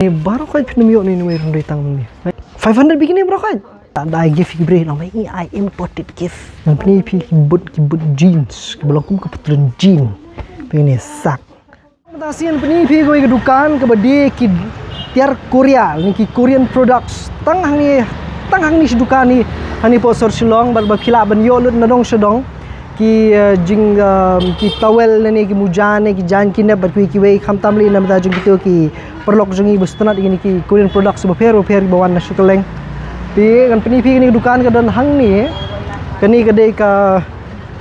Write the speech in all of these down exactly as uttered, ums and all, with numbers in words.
Baroh khoit phin ym ïoh na ine i wei ruh dei tang mynne. Five hundred bikini baroh khoit. Da gift ki briew, nang ba i imported gift. Ngan pyni ïa phi ki boot, ki boot jeans, kiba long kum ka patlun jean. Phi ne sak. Mynta sien pyni ïa phi kawei ka dukan kaba die ki tiar Korea, ne ki Korean products. Tang hangne, tang hangne sha dukan hi, hangne hapoh sor Shillong, bad ba phi lah ban ïoh lut na dong sha dong. Ki, eh, jing, eh, ki towel ne, ki muja ne, ki jaiñ ki nep bad kiwei kiwei, khamtam lei namar ba jong kito ki paralok jong ngi ba sngewtynnat ïa kine ki Korean products bapher bapher kiba wan na sha kylleng. Te ngan pyni ïa phi kane ka dukan ka don hangne. Kane ka dei ka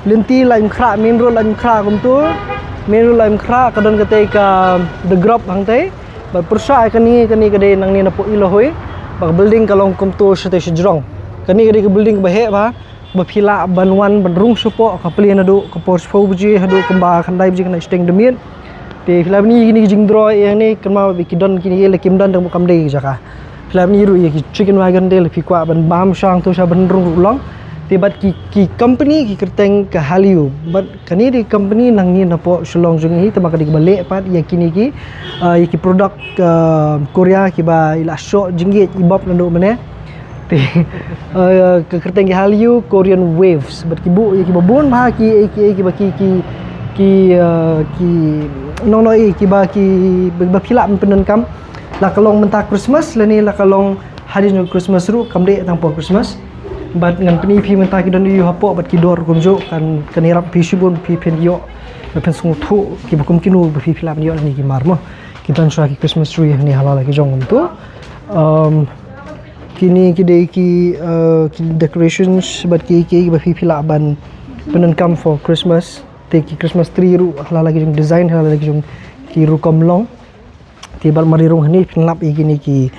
lynti Laitumkhrah, main road Laitumkhrah kumto. Main road Laitumkhrah ka don katei ka The Grub hangtei. Bad pyrshah ïa kane, kane ka dei nangne napoh Ilohoi. Bad ka building ka long kumto shatei shajrong. Kane ka dei ka building kaba heh bha. Ba phi lah ban wan ban rung shapoh, ka plie naduh ka por shiphew baje haduh kumba khyndai baje khyndai shiteng da miet. Te phi lah ban ïohi kine ki jingdro ïa ne, kynmaw ba ki don kine, la kim don tang ba kam dei ka jaka. Phi lah ban ïohi ruh ïa ki chicken wagon, te la phi kwah ban bam shang to sha ban rung ruh long. Te bad ki, ki company ki kyrteng ka Hallyu. Bad kane dei company nangne napoh Shillong jong ngi, te ma ka dei kaba leh pat ïa kine ki, ah, ïa ki product, ah, Korea kiba i la shoh jingïeit i bap naduh mynne. Te, eh, ka kyrteng ki Hallyu Korean Waves. Bad ki buh ïa kiba bun bha ki, eh, ki, eh, kiba ki, ki, eh, ki, nongno, eh, kiba ki, ba phi lah ban pyndonkam. La ka long mynta Christmas, lane la ka long hadien Christmas ruh, kam dei tang por Christmas. Bad ngan pyni ïa phi mynta ki don ïa u hapoh, bad ki dor kumjuh, kan, kan ïarap phi shibun, phi phin ïoh. Ba phin sngewthuh kiba kum kino ba phi, phi lah ban ïoh ne ki mar mo. Ki don shuwa ki Christmas tree ne ha la la ki jong kumto. Um, Kine ki dei ki, uh, ki decorations bad ki, ki, kiba phi, phi lah ban pyndonkam for Christmas. Te ki Christmas tree ruh ha la la ki jong design, ha la la ki jong ki rukom long. Te bad mar i rung hangne phin lap ïa kine ki,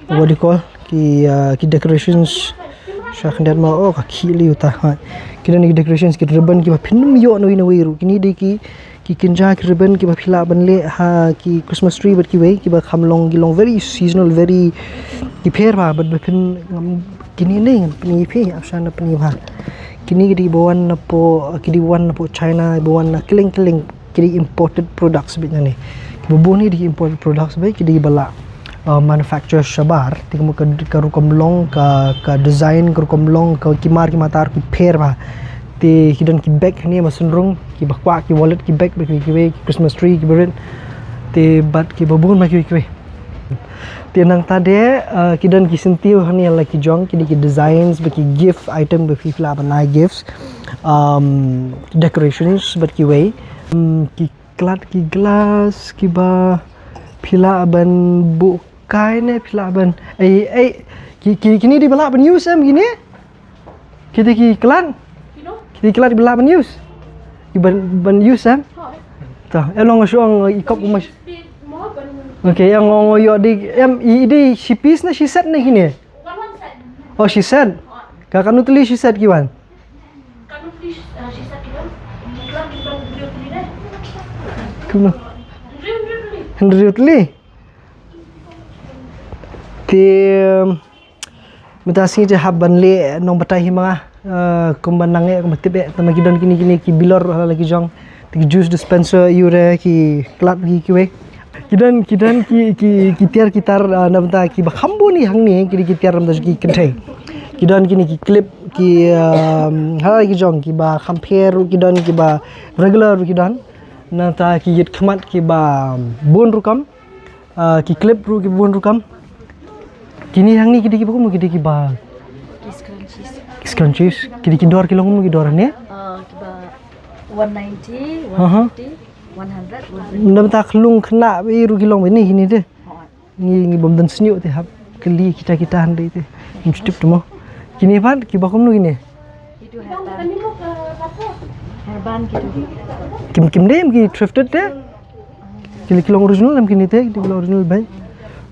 what do you call, ki, uh, ki decorations. Sha khyndiat ma, oh, ka khih lei uta, ha. Ki don ki decorations, ki ribbon kiba phin ym ïoh na iwei na iwei ruh. Kine dei ki ki kynja ki ribbon kiba phi lah ban leh ha ki Christmas tree bad kiwei kiba kham long, ki long very seasonal, very ki pher bha, bad ba phin, um, kine ne ngan pyni ïa phi, ap sha na pyni bha. Kine ki dei ba wan napoh, ki dei wan napoh China, ba wan na kylleng kylleng, ki dei imported products bad ne. Kiba bun ne dei imported products bad ki dei ba lah uh, manufacture shabar, te kumno ka, ka rukom long, ka, ka design, ka rukom long, ka ki mar ki matar ki pher bha. Te ki don ki bag hangne ba synrung, kiba kwah ki wallet, ki bag, ba kiwei kiwei, ki Christmas tree, kiba rit. Te bad kiba bun ba kiwei kiwei. Te nangta de, uh, ki don ki syntiew hangne la ki jong, ki dei ki designs, ba ki gift item, ba phi, phi lah ban ai gifts. Um, decorations, bad kiwei. Um, ki klat ki glass kiba phi lah ban buh kai ne phi lah ban. Ei, ei, ki, ki, kine dei ba lah ban use em kine? Kine ki klat? Kine? Kine ki klat ba lah ban use? Ki ban, ban use em? Hooid. Ta, em long shuh ong i kop u mas. Use phi mo ban. Okay, ïa nga ong ïoh dei em i dei shi piece ne shi set ne kine? One, one set. Oh, shi set. Hooid. Ka katno tylli shi set ki wan? Kumno? Hynriew tylli. Te, um, mynta sngi te hap ban leh nongbatai hi ma nga, uh, kumba nang eh, kumba tip eh, tang ma ki don kine, kine ki bilor ha la ki jong. Te ki juice dispenser, ïu re ki klat ki kiwei. Ki don, ki don ki, ki, ki tiar ki tar, ah, na bynta kiba kham bun hi hangne, ki, ki tiar na bynta ki kynthei. Ki don kine ki clip, ki, um, ha la ki jong, kiba kham pher ruh ki don, kiba regular ruh ki don. Na bynta ki ïit khmat kiba bun rukom, ah, ki clip ruh ki bun rukom. Kine hangne ki dei kiba kumno, ki dei kiba. Ki scrunchies. Ki scrunchies. Ki dei ki dor ki long kumno ki dor ne? Ah, kiba one ninety, one fifty, one hundred, one twenty. Na bynta khlung khynnah ba ïeit ruh ki long ba ne kine te. Ngi, ngi bym don snieh te hap kylli kita kita hynrei te. Ngim shu tip te mo. Kine pat kiba kumno kine? Itu hairband. Hairband gitu. Kim, kim dei em ki thrifted te? Ki, ki long original em kine te, ki long original bai.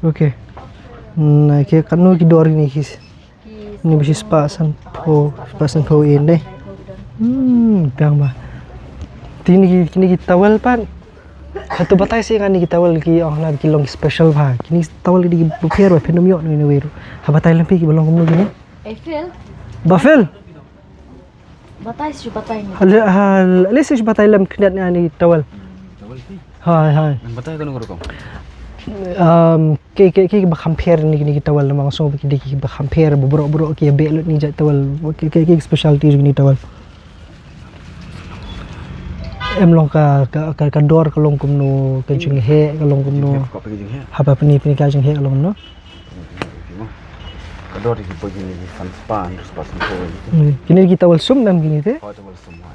Okay. Na ki katno ki dor kine ki. Ni ba shispah sanphew, shispah sanphew ïing dei. Hmm, biang bha. Te kine ki, kine ki towel pat. Hato batai seh nga kine ki towel ki ong la ki long special bha. Kine ki towel ki dei ki pher bha phin ym ïoh na iwei ruh. Ha batai lem phi kiba long kumno kine? Eiffel. Ba Phil. Batai shu batai ni. Hale, hale, shu batai lem khyndiat ni ani towel. Towel ti. Hai, hai. Nang batai kano kano. Um, ki, ki, ki ba kham pher ne kine ki towel, namar nga sngew ba ki dei ki ba kham pher, ba baroh baroh ki ïa beh lut ne ki jait towel, ki, ki, ki specialty jong kine ki towel. Em long ka, ka, ka, ka dor ka long kumno, ka jingheh ka long kumno. Ka jingheh, ka jingheh. Haba pyni, pyni ka jingheh ka long kumno. Ka dor ki poi kine ki san spah, san spah. Hmm, kine ki towel sum em kine te? Oh, towel sum, ha.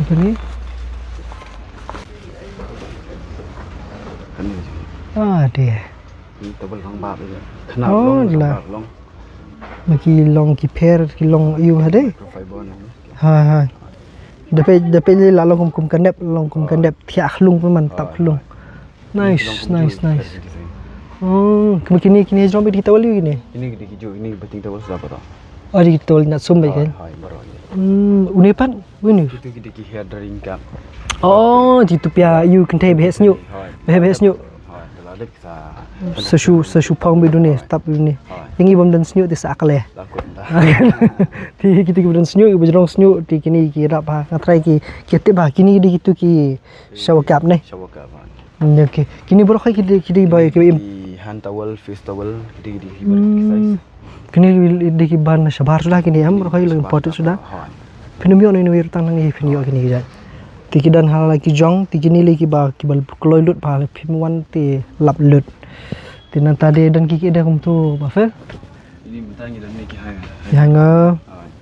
Apa ni? Kane. Ah, dei. Ni towel khangbah ni. Khnang. Oh, long, la. Khangbah long. Ma ki long ki pher, ki long ïu ha dei. Microfiber na. Ha, ha. Da peit, da peit la long kum, kum ka nep, long kum ka nep, thiah khlung pynban, tap khlung. Nice, nice, nice. Oh, kine, kine jong bad ki towel ïu kine. Kine ki dei ki ju, kine ki batting towel sa baroh. Oh, dei ki towel nat sum bad kan. Hai, baroh. Hmm, une pat. Uni. Kitu ki dei ki hair drying cap. Oh, kitu pia ïu kynthei ba heh sniuh. Hooid. Ba heh, ba heh sniuh. Hooid, te la dep sa. Sa shu, sa shu phong bad une, tap bad une. Hooid. Ïa ngi bym don sniuh te sa akal eh. Takut dah. Te kitu ki ba don sniuh, ki ba jrong sniuh, te kine ki rap ha. Nga tharai ki, ki tip ha. Kine dei kitu ki shower cap ne. Shower cap, ha. Hmm, okay. Kine baroh ki dei, ki dei ba, ki ba im. Ki hand towel, face towel, ki dei, ki dei ki baroh ki size. Hmm. Kine ki dei ki ban shabar suda kine em, baroh ki la imported suda. Hooid. Phin ym ïoh na ine i rutang nang ïa phin ïoh kine ki jait. Te ki don ha la ki jong, te kine lei ki ba, ki ba kloi lut ba la phim wan te lap lut. Te nangta de don ki ki de kumtu ba Phil. Kine mynta ngi don ne ki hanger. Ki hanger. Hooid.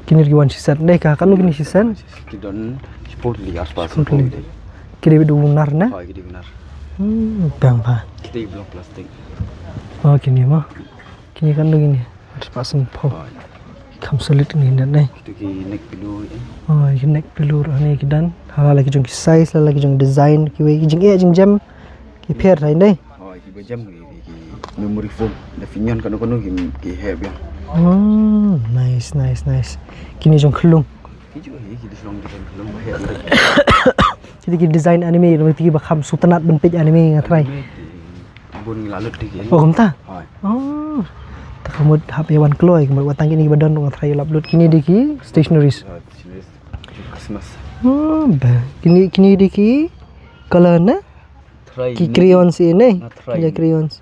Kine ki wan shi set. Dei ka katno kine shi set? Ki don shiphew tylli, arspah shiphew tylli. Ki dei bad u nar ne? Hooid, ki dei u nar. Hmm, biang ba. Ki dei block plastic. Oh, kine mo. Kine katno kine? Arspah sanphew. Hooid. Kham solid kine ne. Kitu ki neck pillow, eh. Oh, ki neck pillow ruh ne ki don. Ha la ki jong ki size, la la ki jong design, kiwei ki jingeh jingjem. Ki pher thai ne. Oh, ki ba jem ki, ki, ki memory foam. Da phin ñion kano kano ki, ki heh biang. Oh, nice, nice, nice. Kine jong khlung. Ki ju hi, ki di shlong ki jong khlung ba heh. Ki di ki design anime, ki ba kham sngewtynnat ban peit anime nga tharai. Anime ki bun ngi la lut di ki. Oh, kumta? Hooid. Oh. Ta ka mut hap ïa wan kloi, ka mut wat tang kine ki ba don nga tharai lap lut kine di ki stationaries. Hooid, stationaries. Christmas. Oh, ba. Kine, kine di ki color ne? Try ki ni. Crayons ïa ne? Nga try. Kine ni. Crayons.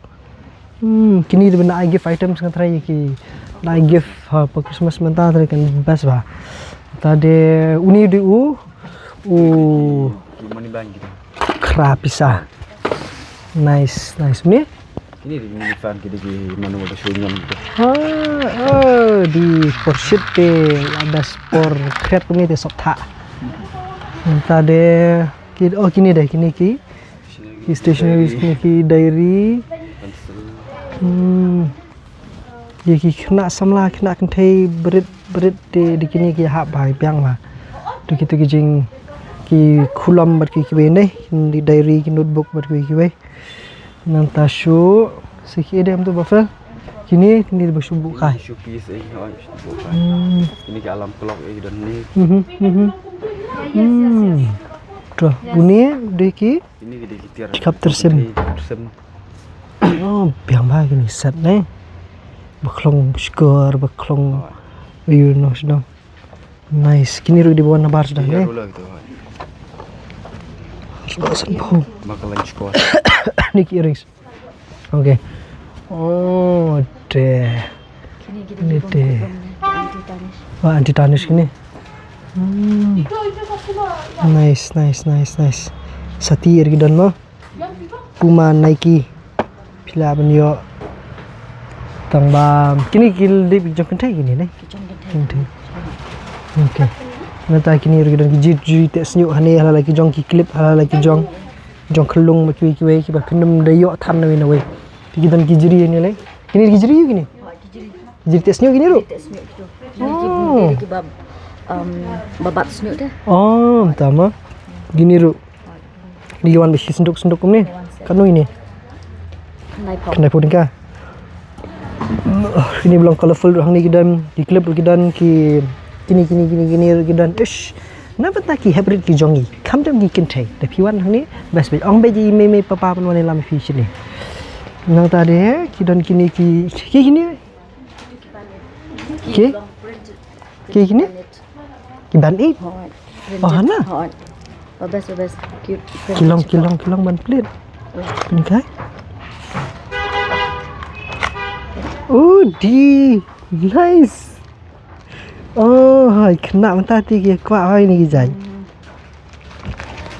Hmm, kine dei ban ai gift items nga try ki. Ban ai gift ha, pa Christmas mynta try kan best ba. Ta de uni dei u. U. Ki money bank kita. Khra pisa. Nice, nice. Uni? Kine dei mini fan ki dei ki mano ba shu ñion kita. Ha, oh, di for shit te la best for kret kine te sok tha. Ta de ki, oh, kine dei, kine ki. Ki stationeries, kine ki diary. Pencil. Hmm. Ïa ki khynnah samla, khynnah kynthei brit brit te, dei kine ki hap ba biang ba. Dei kitu ki jing ki khulom bad ki kiwei ne, ki diary, ki notebook bad kiwei kiwei. Nangta shuh, sa ki ïadei em tu ba Phil. Kine, kine ba shu buh kai. Kine shu piece, eh, hooid, shu buh kai. Hmm. Kine ki alarm clock, eh, don ne. Mhm, mhm. Hmm. Treh, une dei ki. Kine ki dei ki tiar. Ki khap tyrsim. Kine tyrsim. Oh, biang ba kine set ne. Ba khlong shkor, ba khlong. Hooid. Ïu noh sdang. Nice. Kine ruh dei ba wan na bar sdang ne. Ïa ruh la kitu, hooid. Sdang san phew. Ba ka lain shkor. Ni ki earrings. Okay. Oh, de. Kine ki dei ni ki bom, de. Ki bom ne, ki anti tarnish. Oh, anti tarnish kine. Hmm. Nice, nice, nice, nice. Sati er ki don mo. Puma, Nike. Phi lah ban ïoh. Tang ba kine ki dei jong kynthei kine ne. Ki jong kynthei. Kynthei. Okay. Nangta kine ruh ki don ki jri, jri teh sniuh hangne, ha la ki jong ki clip, ha la ki jong. Jong khlung ma kiwei kiwei kiba phin ym da ïoh than nawei nawei. Te ki don ki jri ne lei. Kine ki jri kine. Jri teh sniuh kine ruh. Jri teh sniuh tu. Kine ki bun, kine ki ba, um, ba bat sniuh te. Oh, tama. Kine ruh. Dei ki wan ba shi senduk senduk kumne. Katno ine. Khyndai phew. Khyndai phew tyngka. Kine ba long colorful ruh hangne ki don, ki clip ruh ki don, ki kine, kine, kine, kine ruh ki don. Ish. Na bynta ki hep rit ki jong ngi. Khamtam ki kynthei. Da phi wan hangne, best best. Ong beit i mei mei papa ban wan ïalam phi shane. Nangta de, ki don kine ki, ki kine. Ki? Ki kine? Ki ban it. Hooid. Oh, hana? Hooid. Ba best, ba best. Cute. Ki long, ki long, ki long ban pynit. Okay. Oh, di. Nice. Oh, hai, kena mata ti ki kwa hai ni ki jai.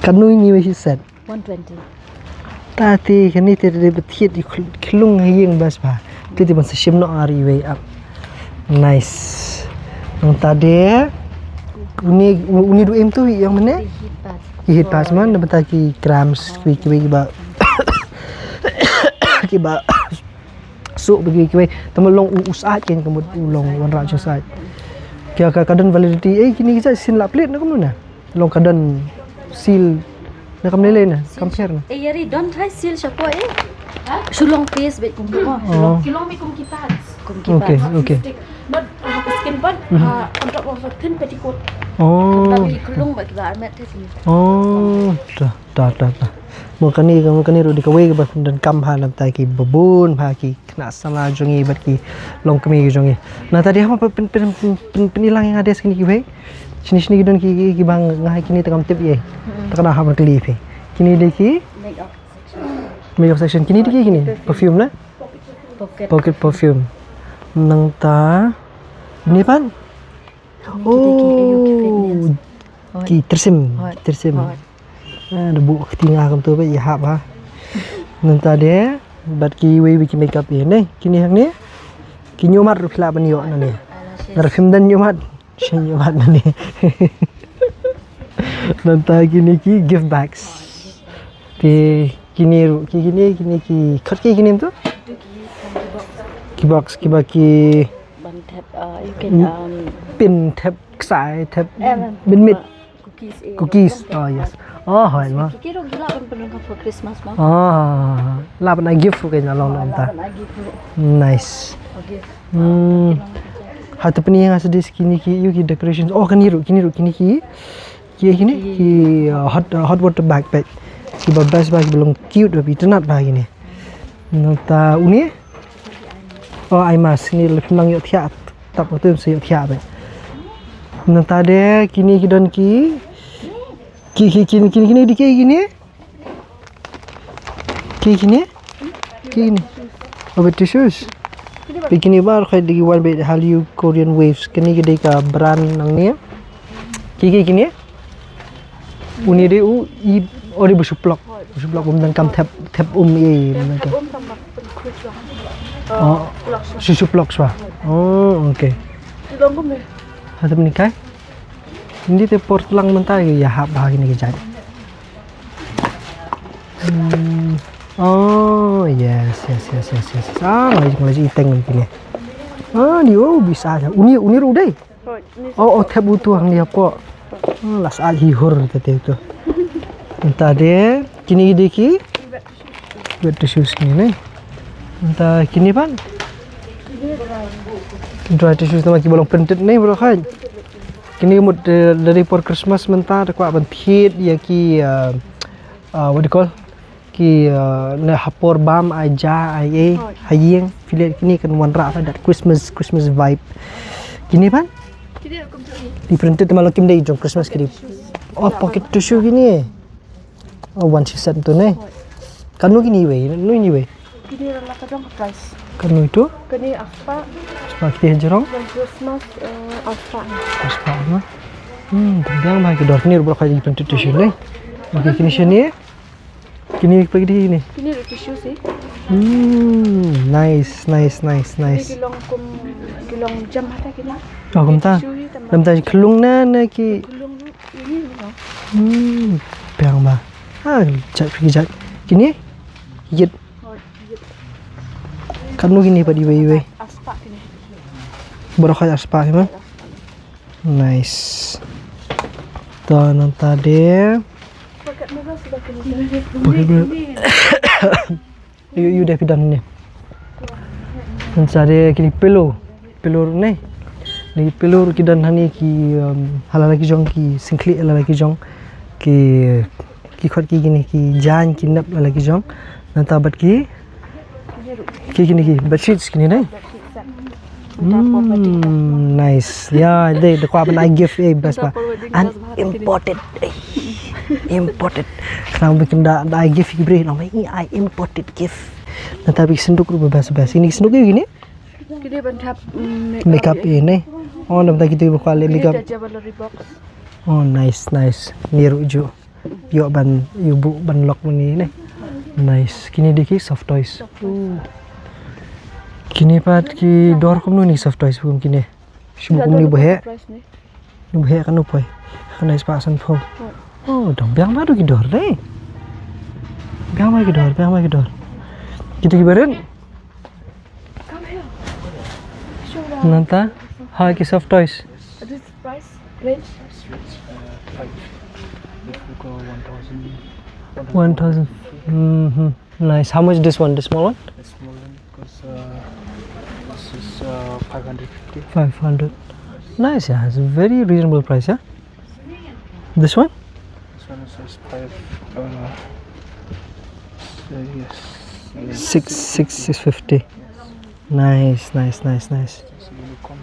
Kanu ni wei set. One twenty. Ta ti kani ti de bethiet i khlung ha ïing bas ba. Ti ti ban sa shim no ari wei up. Nice. Nang ta de. Uni, uni du em tu yang mana? Ki hit pass man, na bata ki grams, ki, ki, ki ba. Ki ba. So bagi ki wei. Tama long u, u sait ken ka mut u long wanrah jong sait. Ki ka, ka don validity. Eh, kini ki sait sin la plate na kumno na. Long ka don seal na kam lele na, kam pher na. Eh, yari don try seal shapo eh. Shulong face bet kum ko. Oh. Shulong ki long mi kum ki pads. Kum ki pads. Okay, okay. Not uh, skin pad, uh, on top of a thin petticoat. Oh. Tapi kulung bagi ba armet tadi. Oh, ta ta ta ta. Mo kani, mo kani ruh dei kawei kaba pyndonkam bha namta ki babun bha ki khynnah samla jong ngi bad ki longkmie ki jong ngi. Nangta dei haba pyn pyn pyn pyn ilang ïa nga dei kini kiwei. Shini shini ki don ki ki ba nga hai kini te kam tip ïa. Te ka dang hap ban kylli phi. Kini dei ki makeup section. Kini dei ki kini perfume na? Pocket perfume. Nangta ni pan? Oh, ki tyrsim, ki tyrsim. Ah, da buh kti nga kam tu ba i hap ha. Nangta de bad kiwei ba ki makeup ïa ne. Kini hangne. Ki ñiumat ruh phi lah ban ïoh na ne. Ngar phim don ñiumat. Shin ïoh ban na ne. Nangta kini ki gift bags. Te kini ruh ki kini kini ki khot ki kini tu. Ki box kiba ki ban thep, uh, you can, um, pin thep ksai thep bin mit. Cookies eh. Cookies. Oh yes. Oh hoi ma. Ki ki ruh ki lah ban pyndonkam for Christmas ma. Ah, lah ban ai gift ruh ka long long ta. Lah ban ai gift ruh. Nice. Okay. Hmm. Hata pynïeng ha sdis kini ki ïu ki decorations. Oh kini ruh kini ruh kini ki. Ki kini ki uh, hot uh, hot water backpack. Kiba best ba kiba long cute ba itynnad ba kini. Nangta uni. Oh ai mas ni lep nang ïoh thiah. Tap utum sa ïoh thiah ba. Nangta de kini ki don ki. Ki ki kini kini kini di ki kini. Ki kini. Ki kini. Oh bet tissues. Ki kini bar khai di wan bet Hallyu Korean Waves kini ki dei ka brand nang ni. Ki ki kini. Uni dei u i ori bu suplok. Bu suplok bum dang kam thep thep um i. Oh. Su suplok swa. Oh, okay. Hata ni kai. Indi te por tlang mynta ïa hap ha kini ki jait. Hmm. Oh yes yes yes yes yes. Ah, ngai ngai iteng kini. Ah, di oh bisa aja. Uni uni ruh dei. Oh oh thep utu hang dia po. Ah, las al hi hur te te tu. Nta de kini de ki. Wet tissues kini ne. Nta kini pan. Dry tissues nama ki bolong printed ne bro khai. Kini mut dari por Christmas mynta da kwah ban thied ïa ki uh, uh, what do you call ki uh, ne hapor bam ai ja ai e ha ïing filet kini kan wanrah fa that Christmas Christmas vibe. Kini pan? Kini kum tu ni. Di printed te malah kim dei jong Christmas kini. Oh pocket tissue kini. Oh wan shi set tu ne. Kanu kini wei, nu ini wei. Kini rala ka dong price. Kanu itu? Kini aspa. Aspa kiti hajrong? Dan Christmas uh, aspa. Aspa ma. Hmm, tenggang ba ki dor kini rubber khaji printed tissue ne. Okay kini shini. Kini pagi kini. Kini tissue sih. Hmm, nice nice nice nice. Kini kilong kum kilong jam hata kini. Oh kumta. Lam ta klung na na ki. Klung na. Hmm, piang ba. Ha, jat pergi jat. Kini? Yit. Kanu kini padi wei wei. Baru kaya aspa kini. Nice. Tuh nang tadi. Pakai mega sudah kini. Pakai mega. Yu yu deh pidan ni. Nang tadi kini pillow. Pillow ni. Ni pillow ki don hani ki um, halala ki jong ki singkli halala ki jong ki ki khot ki kini ki jan ki nep halala ki jong. Nang tabat ki ki kini ki bedsheets kini ni. Hmm, nice. Ya, dei da kwa ban ai gift eh best ba. An imported. Eh. Imported. Khnang ba kin da, da gift ki briew, nang ba i, I imported gift. Nangta ba ki synduk ruh ba best best. Ini ki synduk ïa kine? Kine ban thap, mm, makeup, makeup ïa ne. Oh, nangta kito ba kwah leh makeup. Kine ka jewelry box. Oh, nice, nice. Ni ruh ju. Ïoh ban, ïoh buh ban lock mani ne. Nice. Kine dei ki soft toys. Soft toys. Oh. Kine pat ki dor kumno ni soft toys kum kine. Shu buh kum ni ba heh. Price ni. Ni ba heh kan u poi. Kan ai spah san phew. Oh, dang biang ba tu ki dor dei. Biang ba ki dor, biang ba ki dor. Kito ki ba rit. Come here. Show them. Nangta, ha ki soft toys. This price range? This range, uh, five. This will go one thousand. One thousand. Mm-hmm. Nice. How much this one, the small one? The small one, because, uh, this is, uh, five hundred fifty. Five hundred. Nice, yeah. It's a very reasonable price, yeah. This one? This one is, is five. Uh, so yes. Yes. Six, six, six fifty. Yes. Nice, nice, nice, nice. This is unicorn.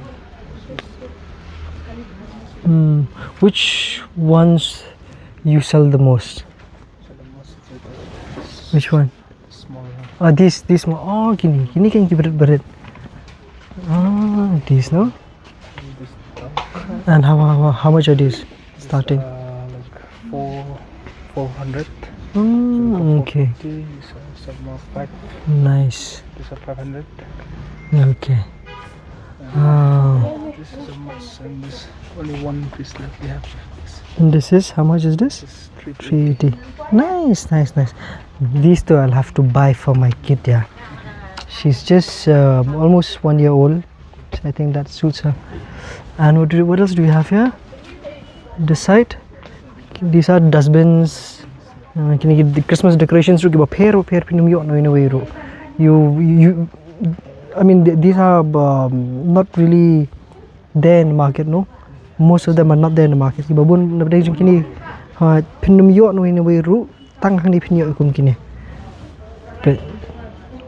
This is Hmm. Which ones you sell the most? So the most is this. Which one? Small one. Oh, this, this one. Oh, kini, kini kan ki berit berit. Ah, this, no? This one. And how, how, how much are these starting? Uh, like four, four hundred. Mm, okay. Four fifty, so some more five. Nice. These are five hundred. Okay. Oh. This is a must, and this only one piece left we have. This. And this is, how much is this? This is three eighty. Three eighty. Nice, nice, nice. These two I'll have to buy for my kid, yeah. She's just, um, almost one year old. I think that suits her. And what do, what else do we have here? This side. These are dustbins. Uh, kine ki Christmas decorations ruh kiba pher ba pher phin ym ïoh noh ïa uwei ruh. You, you, I mean, th-, these are, um, not really there in the market, no? Most of them are not there in the market. Kiba bun na pdeng jong kine, ha, phin ym ïoh noh ïa uwei ruh. Tang hangne phin ïoh kum kine. Peit.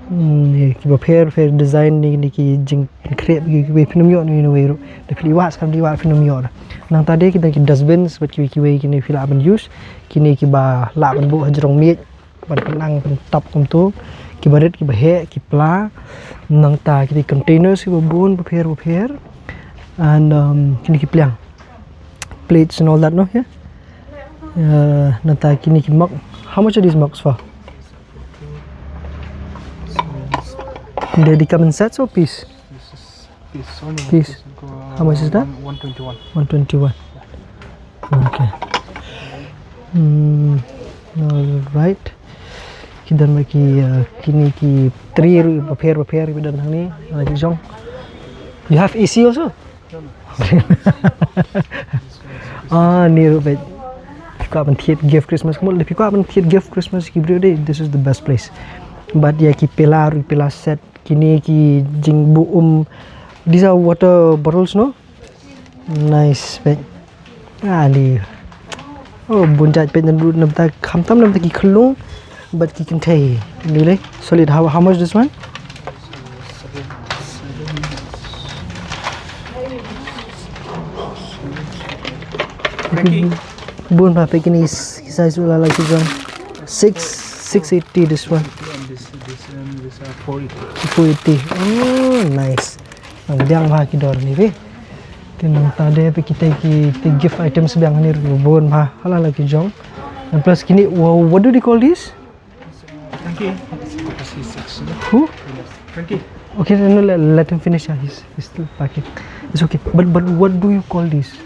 Hmm, ïa kiba pher pher design ne, ne ki jingpynkhreh ki, kiwei phin ym ïoh ne, ne wei ruh. Da phi leit wad, skhem leit wad phin ym ïoh. Nangta de ki don ki dustbins bad kiwei kiwei kine phi lah ban use. Kine kiba lah ban buh ha jrong miej ban pynang pyntap kumto. Kiba rit kiba heh ki pla. Nangta kine containers kiba bun ba pher ba pher. And, um, kine ki pliang. Plates and all that, no? Yeah. Uh, nangta kine ki mug. How much are these mugs for? They, they come in sets or piece? This is piece only. Piece. This will go, uh, how much is that? One, one twenty-one. One twenty-one. Okay. Hmm. All right. Ki don ma ki, uh, kine ki tray ruh ba pher ba pher ki don hangne. Hangne ki jong. You have A C also? Ah, ni ruh peit. Phi kwah ban thied gift Christmas, kumno phi kwah ban thied gift Christmas ki briew de, this is the best place. Bad ïa ki pela ruh, pela set, kine ki jingbuh um. These are water bottles, no? Nice, peit. Ah, ni. Oh, bun jait peit, namta khamtam namta ki khyllung bad ki kynthei. Ni le, solid. How, how much this one? Bun bha peit kine ki size u la la ki jong. Six, six eighty this one. And this, this and this are four eighty. Four eighty. Oh, nice. Nang biang bha ki dor ni phi. Te nangta de phi kita ki, ki gift items biang ni ruh bun bha. Hala la ki jong. And plus kine, wha-, what do they call this? Frankie. Who? Frankie. Okay, no, let, let him finish. Uh, he's, he's still packing. It's okay. But, but what do you call this?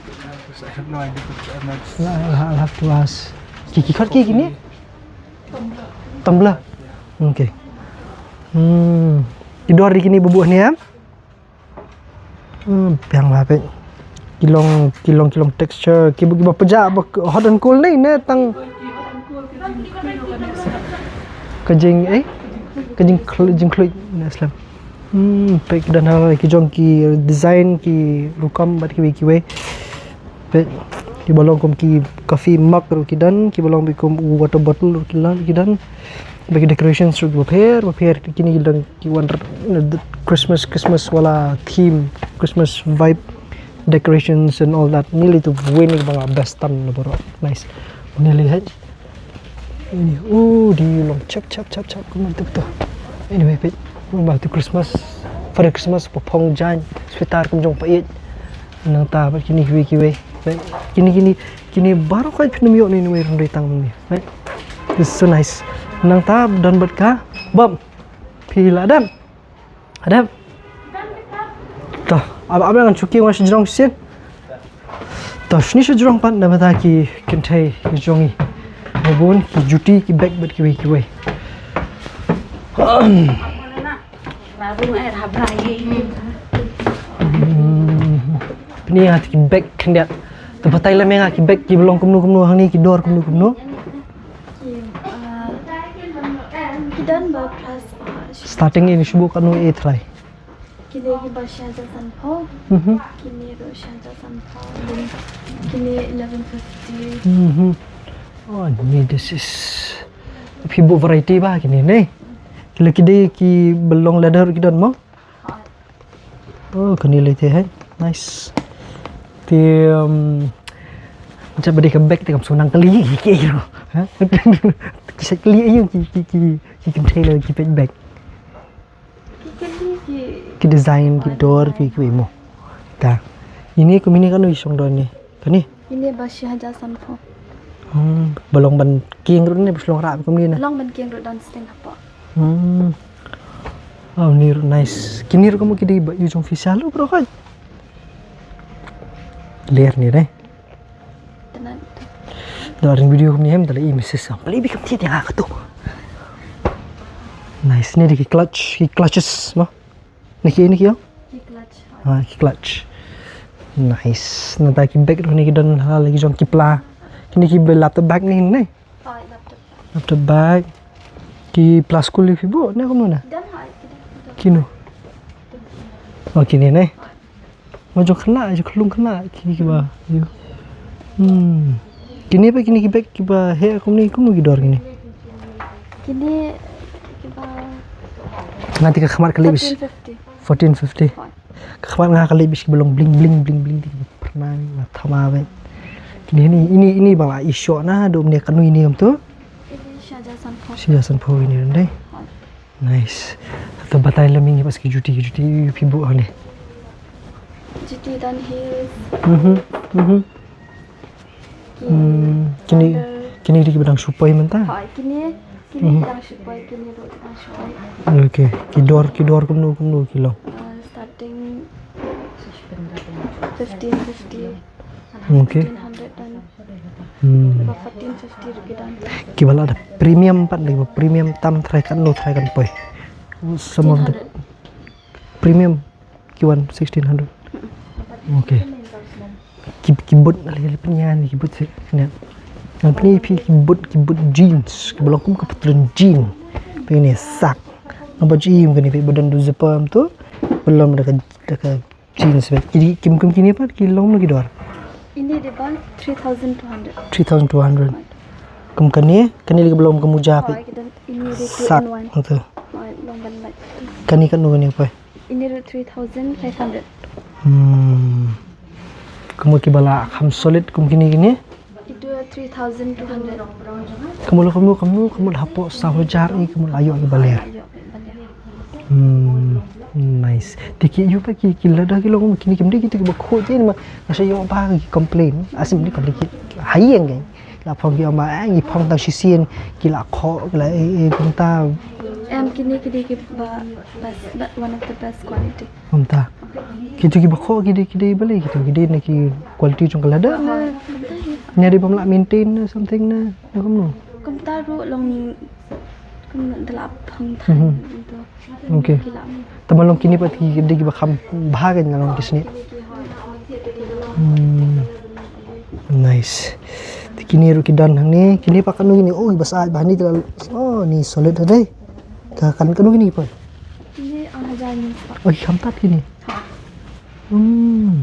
I have no idea. I'm not I'll, I'll have to ask. Ki, ki khot ki kine? Tumbler. Okay. Hmm. Ki dor ri kine ba buh ne em? Hmm, biang bha peit. Ki long, ki long, ki long texture, ki, kiba pjah ba hot and cold ne, ne tang. Ka jing, eh? Ka jingkhluit, jingkhluit ne slem. Hmm, peit ki don ha ki jong ki design, ki rukom bad kiwei kiwei. Peit, kiba long kum ki coffee mug ruh ki don, kiba long bad kum water bottle ruh ki don, ki don. Bad ki decorations ruh kiba pher ba pher, kine ki don ki wanrah, you know, the Christmas, Christmas wala theme, Christmas vibe, decorations and all that. Ni lei tu wei na kiba nga best tam na baroh. Nice. Nearly haj. Ini, oh, di long chap chap chap chap kumno tu tu. Anyway, peit. Ba tu Christmas, pada Christmas, pa phong jan, sweater kum jong pa ïeit. Nangta bad kine kiwei kiwei. Peit. Kine kine kine baroh ka phin ym ïoh ne ne wei rynroi tang ne. Peit. This is so nice. Nangta don bad ka bam. Phi la dam. Adam. To, ab ab ngan shu kiew ngan shu jrong shisien. To, shini shu jrong pat na bynta ki kynthei ki jong ngi. Ba bun ki juti ki bag bad kiwei kiwei. Hmm. Pynïaid ki bag khyndiat. To batai lem ïa nga ki bag kiba long kumno kumno hangne ki dor kumno kumno. Ki, ah, ki don ba plus, ah, shi- Starting in shu buh katno, eh, trai. Kine kiba shi hajar sanphew. Mhm. Kine ruh shi hajar sanphew. Then kine eleven fifty. Mhm. Oh, ni this is. Phi buh variety ba kine ne. Kine ki dei kiba long leather ki don mo. Oh, kane lei te hai. Nice. Te, um, jab ba dei ka bag te kam shu nang kylli ki ki ro. Ha? Ki sa kylli aïu ki ki ki ki kynthei lei ki peit bag. Ki kylli ki. Ki design ki dor ki ki mo. Ta. Ini kum ini kano i shong dor ni. Kane? Ini ba shi hajar sanphew. Hmm, ba long ban kieng ruh ne, ba shlong rah kumne na. Long ban kieng ruh don sting hapoh. Hmm. Oh, ni ruh nice. Kine ruh kumno ki dei ba ïoh jong phi sha lu bro kai. Ler ni dei. Tenan. Da ring video kumne hem da la i message sam. Pali bi kam ti dia ka tu. Nice, ni dei ki clutch, ki clutches mo. Ni ki, ni ki ïa? Ki clutch. Ah, ki clutch. Nice. Nangta ki bag ruh ni ki don ha la ki jong ki pla. Kine ki ba laptop bag ni ne. Oh, laptop. Laptop bag. Ki pla skul ïa phi buh ne kumno na? Don ha ki don. Kino? Oh, kine ne. Mo jong khynnah, jong khyllung khynnah ki kiba. Ïa. Hmm. Kine ba kine ki bag kiba heh kumne kumno ki dor kine? Kine kiba. Nga te ka khmat ka lei bit. Fourteen fifty. Fourteen fifty. Ka khmat nga ka lei bit kiba long bling bling bling bling kiba pyrnai ba thama ba. Kine ini ini ini ba la i shoh na dum ne kanu ini kam tu. Ini shi hajar sanphew. Shi hajar sanphew ini dei. Nice. To batai lem ïa ngi pas ki juti ki juti phi buh hangne. Juti don heels. Mhm. Mhm. Ki Hmm, kine sandal. Kine dei kiba dang shu poi mynta. Ha, kine kine Mhm. Dang shu poi, kine ruh dang shu poi. Okay. Ki dor ki dor kumno kumno ki long. Uh, starting fifteen fifty. Okay. Fifteen hundred don. Hmm. Ba fourteen fifty ruh ki don. Kiba la da premium pat lei ba premium tam trai kan lo trai kan poi. Some of the sixteen hundred. Premium ki wan sixteen hundred. Okay. Ki ki boot na lei pynïaid ki boot sih ne. Ngan pynïaid phi ki boot ki boot jeans kiba long kum ka pattern jean. Pynïaid sak. Ngam pat ju im kane phi ba don du zipper tu. Ba long da ka da ka Jeans bag. Ki, ki, kim, kim, kine pat ki long no ki dor. Ini dei ba three thousand two hundred. Three thousand two hundred. Kum kane, kane lagi belum ka muja pat. Oh, kita ini dei two in one. Sak, betul. Oh, long ban mat. Kane kan no kane pat. Ini dei three thousand five hundred. Hmm. Kum ki bala kham solid kum kine kine. Itu three thousand two hundred. Kamu lo kamu kamu kamu hapoh saw hajar i kamu la ïoh ki ba ler. Hmm, nice. Te ki ïoh pat ki ki lada ki long kine kim dei kita ki ba khuid te ma nga sa ïoh ba ki complain. Asim ni complain ki. Haïing ki. La phong ki ma eh, ngi phong tang shisien ki la khuid ki la eh, eh, kumta. Em, kine ki dei ki ba best, one of the best quality. Kumta. Ki tu ki ba khuid ki dei ki dei balei ki tu ki dei na ki quality jong ka lada na. Nya dei bym lah maintain na something na na kumno. Kumta ruh long kumno da la phong than. Mhm. Kumta. Okay. Ki la. Tang ba long kine pat ki dei ki ba kham bha ka na long ki snieh. Hmm. Nice. Te kine ruh ki don hangne, kine pat kano kine, oh, ki ba sah bha ni te la, oh, ni solid dei. Ka kan kano kine pat. Kine, ah, hajar ni. Oh, ki kham tad kine. Hmm.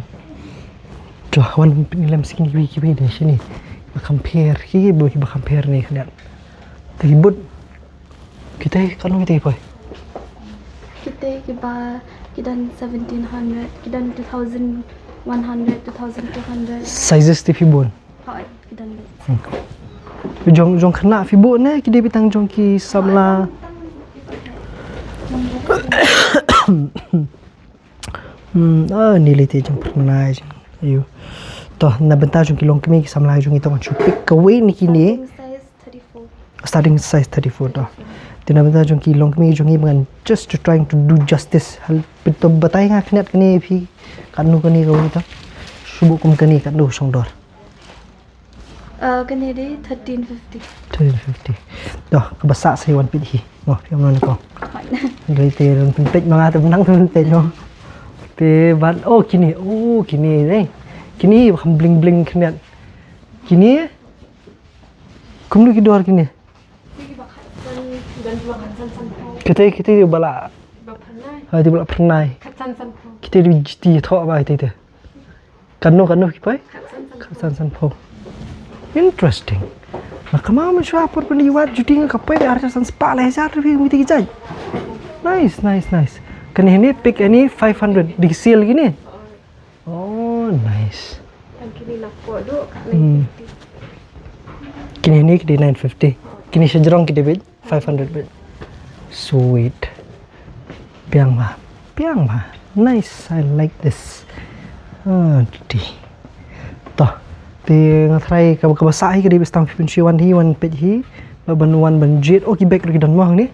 To, wan pynlem skin kiwei kiwei de shini. Ba compare ki, ba ki ba compare ni khyndiat. Te ki boot. Kita kano kita poi. Kita ki ba ki don seventeen hundred, ki don two thousand one hundred, two thousand two hundred. Sizes te phi bun. Hoi, ki don bit. Hmm. Jong, jong khynnah phi buh ne, ki dei beit tang jong ki samla. Hmm, ah, ni lei te jong phyrnai jong. Ayu. To, na bynta jong ki longkmie ki samla jong ngi to ngan shu pick kawei na kine. Starting size thirty-four. Starting size thirty-four to. Te na bynta jong ki longkmie jong ngi ba ngan just to trying to do justice. Hal pynto batai nga khyndiat kane phi. Katno kane kawei to. Shu buh kum kane katno shong dor. Uh, kane dei thirteen fifty. Thirteen fifty. Doh, kaba sah sa wan peit hi. Mo, phi ong nang ko. Dei te run pynpeit ma nga te nang pynpeit mo. Te ban, oh kine, oh kine dei. Kine kham bling bling khyndiat. Kine. Kumno ki dor kine. Kite, kite ba la. Ha, te ba la phyrnai. Kite dei jiti thoh ba kite te. Katno, katno ki poi? Khatsan sanphew. Interesting. Na kama mynshuwa por pynlong wat juti nga ka poi ar hajar san spah lai hajar rupiah ngi tiki jai. Nice, nice, nice. Kane hini pick any five hundred di sale kine. Oh, nice. Kine hini kine nine fifty. Kine sha jrong kine bit. Five hundred baht. Sweet. Biang ma. Biang ma. Nice. I like this. Ah, di. Toh. Te nga try ka, kaba sah hi ka dei ba stang phi pynshoi wan hi, wan peit hi. Ba ban wan ban jied. Oh, ki bag ruh ki don mo hangne.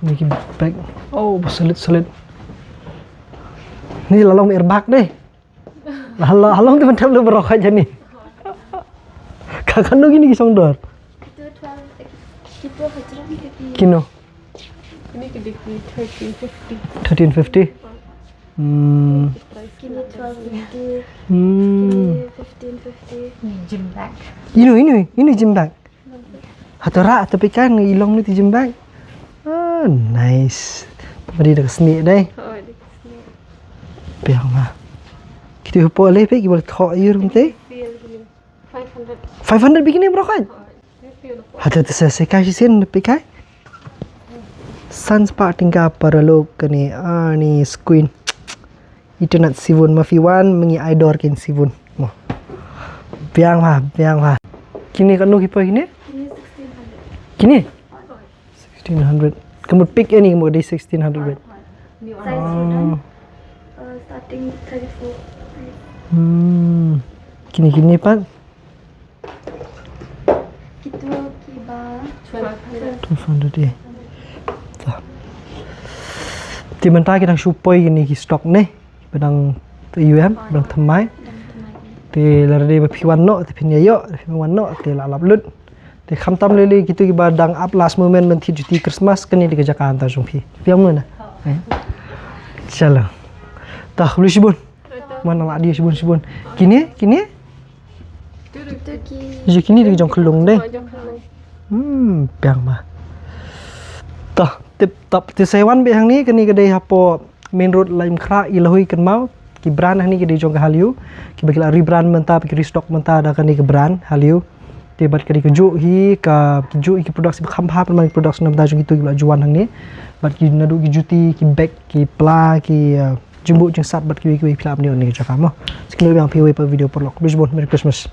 Ni ki bag. Oh, ba solid, solid. Ni la long airbag dei. Hala, halong te ban thep le baroh ka jani. Ka kano kini ki song dor. Kito twelve, kito hajram kiti. Kino. Kini ki dei ki thirteen fifty. Thirteen fifty. Hmm. Kini twelve fifty. Hmm. Kini fifteen fifty. Gym bag. Ino, ino, ino gym bag. Hato ra, hato pika ngi long ni ti gym bag. Ah, nice. Padi da ka snieh dei. Oh, da ka snieh. Biang ma. Kito hapoh le pe ki bol thoh ïa rum te. Five hundred. Five hundred bikini bro kan. Hato te se se kai shisien pika. San spah tyngka paralok kane, ah, ni squin. Itynnad sibun ma phi wan myngi ai dor kin sibun. Mo. Biang ma, biang ma. Kini kano ki poi kini? Kini sixteen hundred. Kini? Sixteen hundred. Ka mut pick any ka mut dei sixteen hundred baht. Size hidden. Uh, starting thirty-four. Hmm. Kini kini pat. Kito kiba twelve hundred. Twelve hundred, eh. Tah. Te mynta ki dang shu poi kine ki stock ne. Ba dang te ïoh em, ba dang thymmai. Te lada dei ba phi wan noh, te phin ïa ïoh, te phi wan noh, te la lap lut. Te khamtam lei lei kito kiba dang ap last moment ban thied juti Christmas kane dei ka jaka hangta jong phi. Phi ong ne? Eh. Chalo. Tah, khublei shibun. Mana la dei shibun shibun. Kine, kine? Kito ki. Ji kini dei jong khyllung dei. Jong khyllung. Hmm, biang ma. Tah, tip top. Te sa wan beit hangne kane ka dei hapoh main road Laitumkhrah, Ïa Lahui Kynmaw. Ki brand hangne ki dei jong ka Hallyu. Kiba ki la rebrand mynta, ki restock mynta da kane ka brand Hallyu. Te bad ka dei kajuh hi ka, kajuh hi ki products ba kham bha, pynban ki products na bynta jong kito kiba la ju wan hangne. Bad ki naduh ki juti, ki bag, ki pla, ki, uh, jingbuh jingsat bad kiwei kiwei phi lah ban ïoh ha kane ka jaka mo. Sa kynduh biang phi ha kawei pat ka video paralok. Khublei shibun, Merry Christmas.